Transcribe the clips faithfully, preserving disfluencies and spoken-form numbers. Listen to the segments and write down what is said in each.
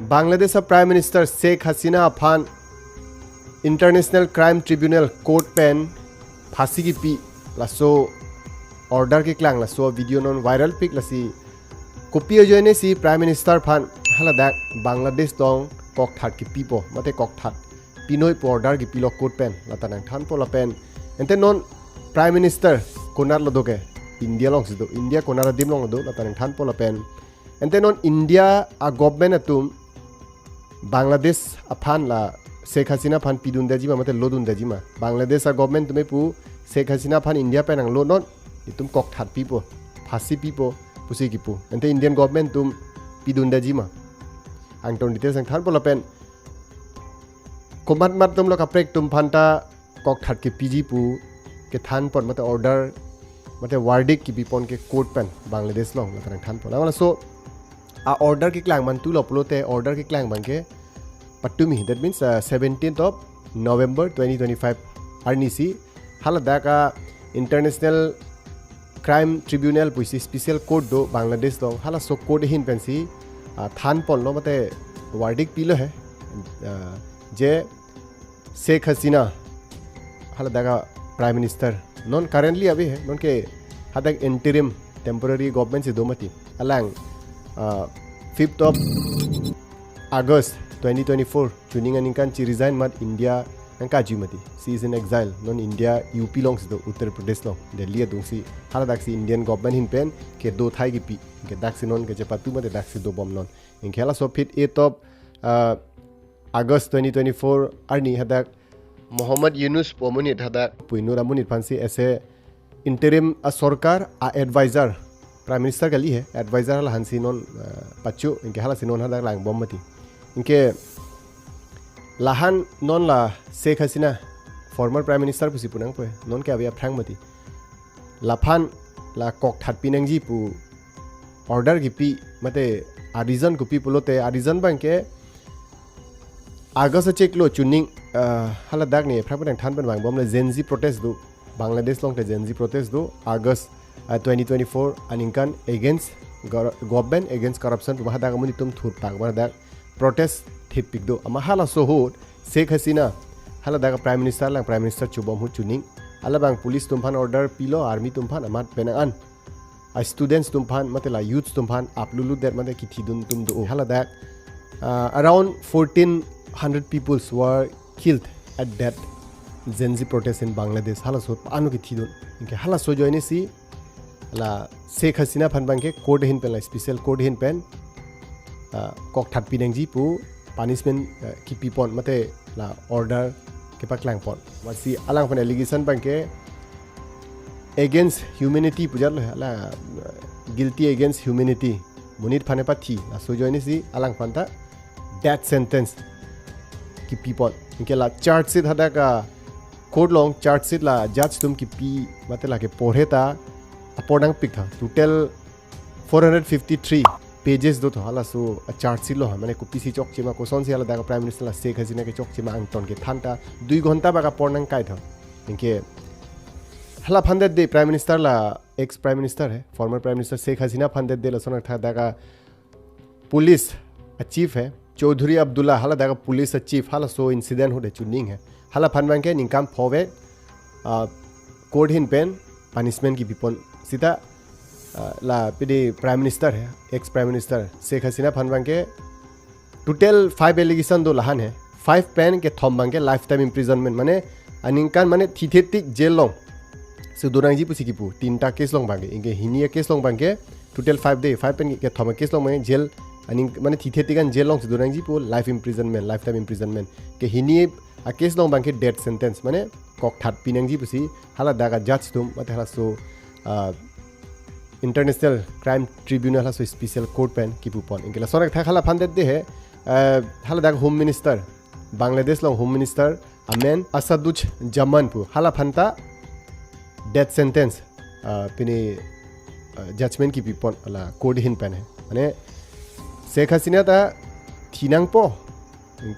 Bangladesh a Prime Minister Sheikh Hasina aphan International Crime Tribunal Court pen phasi kipi laso order keklang, laso video non viral pik. Lasi kopi ajoine si Prime Minister aphan haladak Bangladesh along kokthat kipipo mate kokthat pinoi pu order kipilo court pen, lata nangthanpo lapen. Ante non Prime Minister konat lo do ke? India alongsi do, India konat adim along lo do, lata nangthanpo lapen. Ante non India a government atum Bangladesh aphan la Sheikh Hasina aphan pidundajima mate lodundajima? Bangladesh a government atum pu Sheikh Hasina aphan India pen nanglo non, itum kokthat pipo, phasi pipo pusi kipu. Ante Indian government atum pidundajima? Angton details nangthanpo lapen. Komat mat atum lo kaprek atum aphanta kokthat kipiji pu kethanpon mate order mate verdict kipipon ke court pen Bangladesh along, lata nangthanpon. Angla so a order keklang mantu lo pulote order keklang abangke patumi, that means, uh, seventeenth of November twenty twenty-five arnisi haladak a International Crime Tribunal pusi special court do Bangladesh along, halaso court ahin pensi, uh, thanponlo mate verdict pilo he, uh, je Sheikh Hasina haladak a Prime Minister, non currently ave he, non ke hadak interim temporary government si do mati, alang, uh, fifth of August twenty twenty-four chuning aningkan chi resign mat India nangkaju mati. She is in exile. Non India U P alongsi do, Uttar Pradesh along, Delhi adungsi. Haladaksi Indian government ahin pen kedo thai kipi. Ke daksi non kechepatu mate daksi dobom non. Anke halaso aphi eighth of, uh, August twenty twenty-four arni hadak Muhammad Yunus pu amonit hadak, pu Yunus amonit aphansi ese interim a sorkar a advisor, Prime Minister kali he, advisor hala aphansi non, uh, pacho, anke halasi non hadak langbom mati. Anke lahan non la Sheikh Hasina, former Prime Minister pusi pu nangpo he, non ke ave aphrang mati. Laphan la kokthat pinangji pu order kipi mate a reason kopi pulote, a reason abangke August achiklo chuning, uh, haladak ne phrang pen nangthan pen vangbom le Gen Z protest do. Bangladesh along te Gen Z protest do. August, uh, twenty twenty-four aningkan against gor-, government, against corruption pu hadak amonit atum thurtak hadak protest thepik do. Amat halaso ahut Sheikh Hasina haladak a Prime Minister lang Prime Minister chobom ahut chuning, halabang police atum aphan order pilo, army atum aphan amat penang an a students atum aphan mate la youths atum aphan aplulu det mate kithidun atum do. Haladak, uh, around fourteen hundred peoples were killed at that Gen Z protest in Bangladesh. Halaso anu kithidun. Anke halaso ajoine si la Sheikh Hasina aphan abangke court ahin pen, la special court ahin pen, uh, kokthat pinangji pu punishment, uh, kipipon mate la order kepaklangpon. Amatsi alang aphan allegation abangke against humanity pu jat lo he, la, uh, guilty against humanity. Monit aphan pathi, laso ajoine si alang aphanta death sentence kipipon. Anke la charge sheet hadak a court along charge sheet la judge atum kipi mate la keporhe ta apor nangpik tha. Total four hundred fifty-three pages do tho, halaso a charge sheet lo ha, mane kopisi chokchema, kosonsi haladak a Prime Minister la Sheikh Hasina ke chokchema angton kethan ta dui ghonta bak apor nangkai tho. Anke hala aphan det de Prime Minister la, ex Prime Minister he, former Prime Minister Sheikh Hasina aphan det de lason athak dak a police a chief he, Chaudhry Abdullah, haladak a police a chief, halaso incident ahut chuning he. Hala aphan abangke ningkan phove, uh, court ahin pen punishment kipipon sita, uh, la pidi Prime Minister he, ex Prime Minister Sheikh Hasina aphan abangke total five allegation do lahan he. Five pen kethom abangke lifetime imprisonment, mane aningkan mane thithe tik jail alongsi donangji pusi kipu. Tinta case along abangke, anke hini a case along abangke total five de, five pen kethom a case along abangke jail aning mane thithe tik an jail alongsi donangji pu, life imprisonment, lifetime imprisonment. Ke hini a case along abangke death sentence, mane kokthat pinangji pusi haladak a judge atum mate halaso, uh, International Crime Tribunal halaso special court pen kipupon. Anke lason athak hala aphan det de he, uh, haladak Home Minister, Bangladesh along Home Minister amen Asaduzzaman pu, hala aphanta death sentence, uh, pini, uh, judgment kipipon la court ahin pen he. Mane Sheikh Hasina ta thinangpo,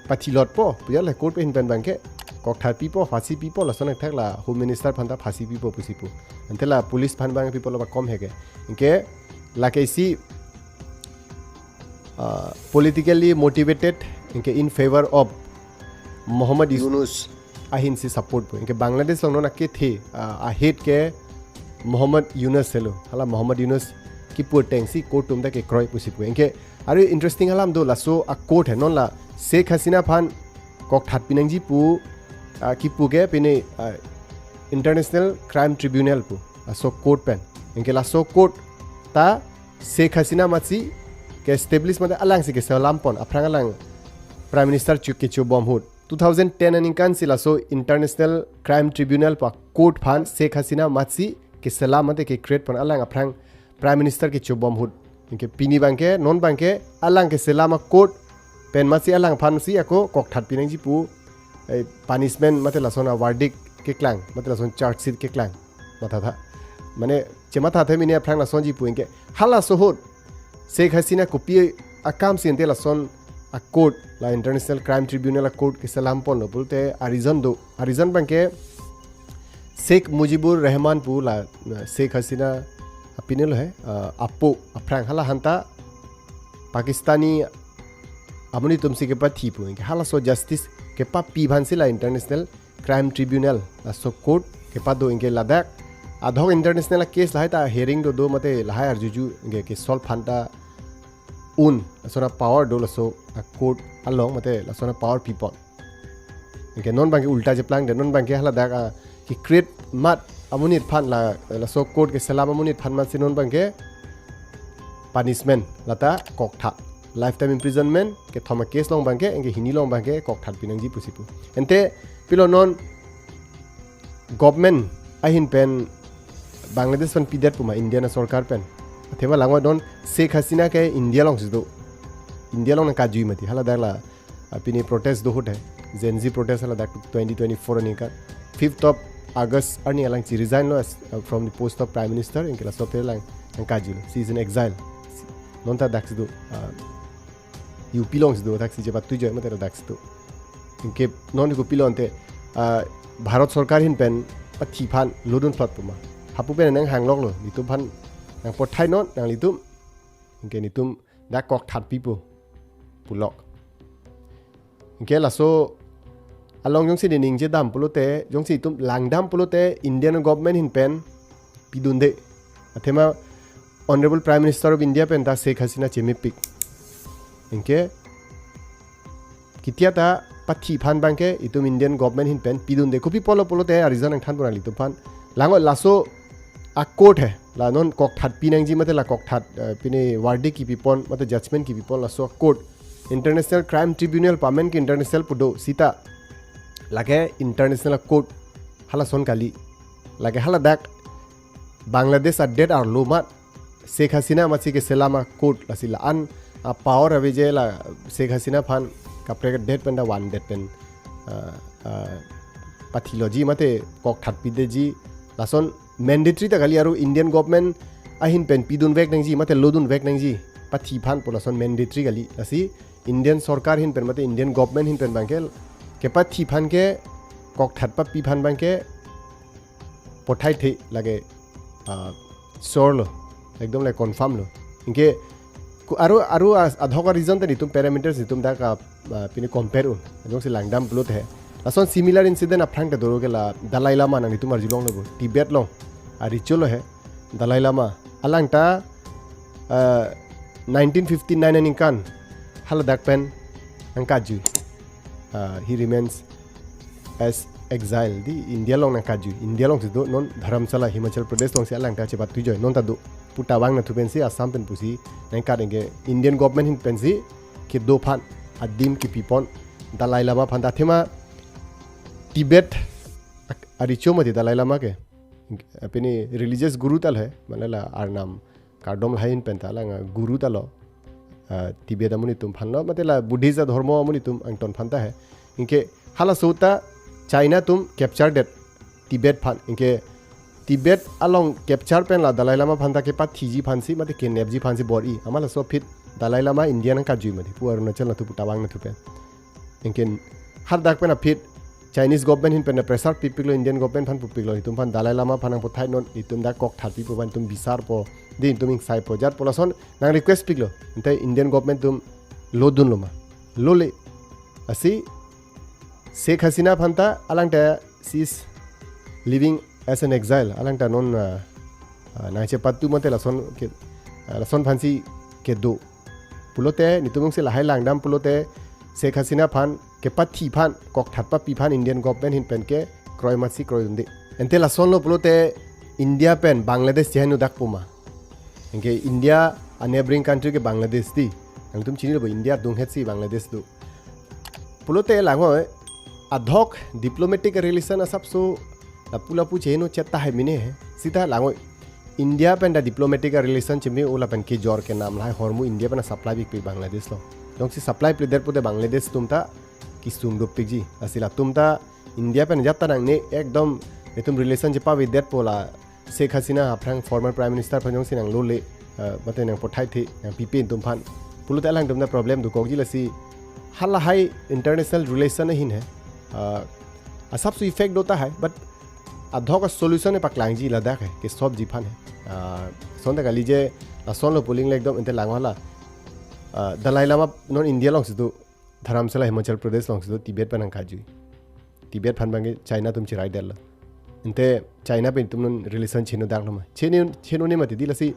pathilotpo pu jat le court ahin pen abangke kokthat pipo, phasi pipo, lason athak la Home Minister aphanta phasi pipo pusi pu. Ante la police aphan abang pipo lo ba kom he ke. Anke lake isi uh, politically motivated, anke in favor of Muhammad Yus- Yunus. Ahin si support pu. Anke Bangladesh along non akethe, uh, ahead ke Muhammad Yunus helo. Hala Muhammad Yunus kipu ateng si court atum ta kekroi pusi pu. Anke aru interesting alam do, laso a court he non la Sheikh Hasina aphan kokthat pinangji pu, uh, kipu ke pine, uh, International Crime Tribunal pu. Laso court pen. Anke laso court ta Sheikh Hasina amatsi ke establish mate alang si keselam pon, aphrang alang Prime Minister chu kechobom ahut. Two thousand ten aningkan si laso International Crime Tribunal pu a court aphan Sheikh Hasina amatsi keselam mate ke-create pon, alang aphrang Prime Minister kechobom ahut. Anke pini abangke, non abangke alang keselam a court pen amatsi alang aphan si ako kokthat pinangji pu, eh, punishment mate lason a verdict keklang, mate lason charge sheet keklang. Mathatha. Mane chemathathe mine aphrang lasonji pu, anke halaso ahut Sheikh Hasina kopi akam si ante lason a court, la International Crime Tribunal a court keselam ponlo pulote a reason do. A reason abangke Sheikh Mujibur Rahman pu la, uh, Sheikh Hasina apinelo he, uh, apo aphrang, hala aphanta Pakistani amonit atum si kepathi pu, anke halaso justice kepapi aphan si la International Crime Tribunal laso court kepado, anke ladak ad hoc international case lahai ta hearing dodo mate lahai arjuju anke ke solve aphanta un lason a power do laso a court along mate lason a power pipon. Anke non abangke ulta cheplangdet, non abangke haladak a ke-create amat amonit aphan la, laso court keselam amonit aphan amatsi non abangke punishment lata kokthat, lifetime imprisonment, kethom a case along abangke, anke hini along abangke kokthat pinangji pusi pu. Ante pilo non government ahin pen Bangladesh pen pidet puma, Indian sorkar pen. Athema langwa don Sheikh Hasina ke India along si do. India along nangkajui mati, haladak la, uh, pini protest do ahut he. Gen Z protest haladak twenty twenty-four aningkan. Fifth of August arni alangsi resign lo as, uh, from the post of Prime Minister, anke laso aphi alang nangkajuilo. She is in exile. Non ta dak si do, uh, U P along si do, dak si chepatujoi mate dak si do. Anke non kopilo ante, uh, Bharat sorkar ahin pen pathi aphan lodun plot puma. Hapu pen nanghangloklo, nelitum aphan nangpathai non, nanglitum. Anke nelitum dak kokthat pipo pulok. Anke laso along jongsi ningje dam pulote, jongsi itum langdam pulote, Indian government ahin pen pidunde. Athema Honorable Prime Minister of India pen ta Sheikh Hasina chemepik. Anke ketia ta pathi aphan abangke itum Indian government ahin pen pidunde. Kopi apotlo pulote a reason nangthan pon nanglitum aphan. Langwa laso a court he, la non kokthat pinangji mate la kokthat, eh, pine verdict kipipon mate judgment kipipon laso a court. International Crime Tribunal pu amen ke international pu do, seta lake international court halason kali. Lake haladak Bangladesh adet arlo amat Sheikh Hasina amatsi keselam a court, lasi la-an a power ave je la Sheikh Hasina aphan kaprek adet pen ta vandet pen, uh, uh, pathiloji mate kokthat pidetji, lason mandatory ta kali, aru Indian government ahin pen pidunvek nangji mate lodunvek nangji pathi aphan pu lason mandatory kali. Lasi Indian sorkar ahin pen mate Indian government ahin pen abangke kepathi aphan ke kokthat papi aphan abangke pathai the lake, ah, sure lo, ekdom lake confirm lo. Anke ku-, aru, aru as-, ad hoc a reason ta nelitum parameters nelitum dak, ah, ah, pine compare un. Jongsi langdam pulote he. Lason similar incident aphrang ta dolo ke la Dalai Lama, nanglitum arjulonglo bo. Tibet along a recho lo he Dalai Lama. Alang ta, ah, nineteen fifty-nine aningkan haladak pen nangkajui. Ah, he remains as exile, di India along nangkajui. India along si do, non Dharamshala, Himachal Pradesh along si alang ta chepatujoi, non ta do. Pu ta vang nangthu pensi Assam pen pusi nangkat, anke Indian government ahin pensi kedo aphan adim kipipon Dalai Lama aphan ta. Athema Tibet a-, a recho mati Dalai Lama ke. Pine religious guru ta lo he, mane la Arnam kardom lahai ahin pen ta alang a guru ta lo. Ah, Tibet amonit atum aphan lo, mate la Buddhist adhormo amonit atum angton aphan ta he. Anke halaso ta China atum capture det Tibet aphan. Anke Tibet along capture pen la Dalai Lama aphan ta kepathiji aphan si mate kenepji aphan si bor-i. Amat laso aphi Dalai Lama India nangkajui mati, pu Arunachal nangthu pu ta vang nangthu pen. Anke haladak pen aphi Chinese government ahin pen pressure pipiklo, Indian government aphan pupiklo, itum aphan Dalai Lama aphan nangpathai non, itum dak kok thatpipo, itum bisarpo, di itum ingsaipo, jatpo lason nang request piklo. Ante Indian government atum lodunlo ma? Lole. Lasi Sheikh Hasina aphan ta alangta, she is living as an exile. Alangta non, ah, ah, nangchepatu mate lason ke, ah, lason aphansi kedo. Pulote, netum jongsi lahai langdam pulote, Sheikh Hasina aphan kepathi aphan, kok thatpapi aphan Indian government ahin pen ke kroi masi kroidunde. Ante lasonlo pulote, India pen Bangladesh cheheno dakpo ma? Anke India a neighboring country ke Bangladesh di. Nangtum chinilopo, India adunghetsi Bangladesh do. Pulote langnon, adhoc diplomatic relation asapso lapu lapu cheheno chet tahai mene he. Sita langnon, India pen ta diplomatic relation cheme-o lapen kejor kenam lahai ahormu India pen supply pikpik Bangladesh lo. Jongsi supply pledet pulote Bangladesh atum ta kesung dopikji. Lasi latum ta India pen jat ta nangne ekdom itum relation chepavedetpo la Sheikh Hasina aphrang former Prime Minister aphan jongsi nanglole, eh, mate nangpathaithe, nangpipe itum aphan. Pulote alangtum ta problem dokokji. Lasi halahai international relation ahin he. Eh, asapso effect do tahai, but adhoc a solution paklangji ladak he, kesolveji aphan he. Eh, sonta kali je, lasonlo pu aling le ekdom ante langnon la. Eh, Dalai Lama non India alongsi do, Dharamsala Himachal Pradesh alongsi do, Tibet pen nangkajui. Tibet aphan abangke China atum cheraidetlo. Ante China pen itum non relation cheheno daklo ma? Cheheno, cheheno ne mati di. Lasi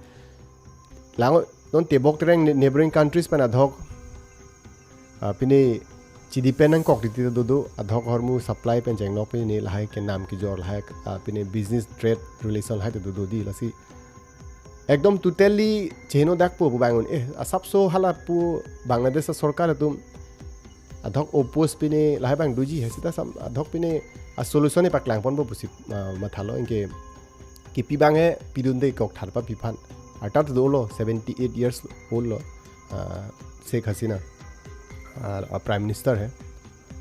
langnon, non tebok tereng ne-, neighboring countries pen adhoc, ah, pine chidi pen nangkok titi ta dodo, adhoc ahormu supply pen chenglok pine lahai kenam kejor lahai, ah, pine business trade relation lahai ta dodo di. Lasi ekdom totally cheheno dakpo pu abang un-e, eh, asapso hala pu Bangladesh asorkar atum adhoc oppose pine lahai abang doji he, sita sam adhoc pine a solution paklangponpo pusi, ah, mathalo. Anke kipi abang he pidunde, kok thatpapi aphan. Arta ta dolo, seventy eight years old lo, ah, Sheikh Hasina, ah, a Prime Minister he.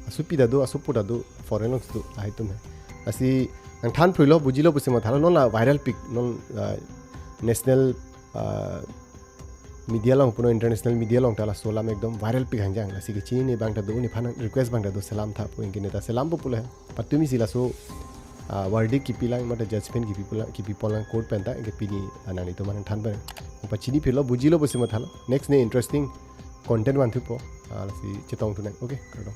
Asopi ta do, asopo ta do, foreign alongsi do, lahai atum he. Lasi nangthan phruilo, bujilo pusi mathalo, non la viral pik, non, ah, national, ah, media along punon, international media along ta laso alam ekdom viral pik hangjang. Lasi kechinine abang ta do, nephan request abang ta do, selam tha pu, anke ne ta selampo pule he. Patumisi laso, ah, verdict kipilang, mate judgment kipipolang, kipipolang court pen ta, anke pini, ah, nanglitum aphan nangthan pen. Pachini philo, bujilo pusi mathalo. Next ne interesting content vanthupo. Ah, lasi chetongthu nang. Okay, kardom.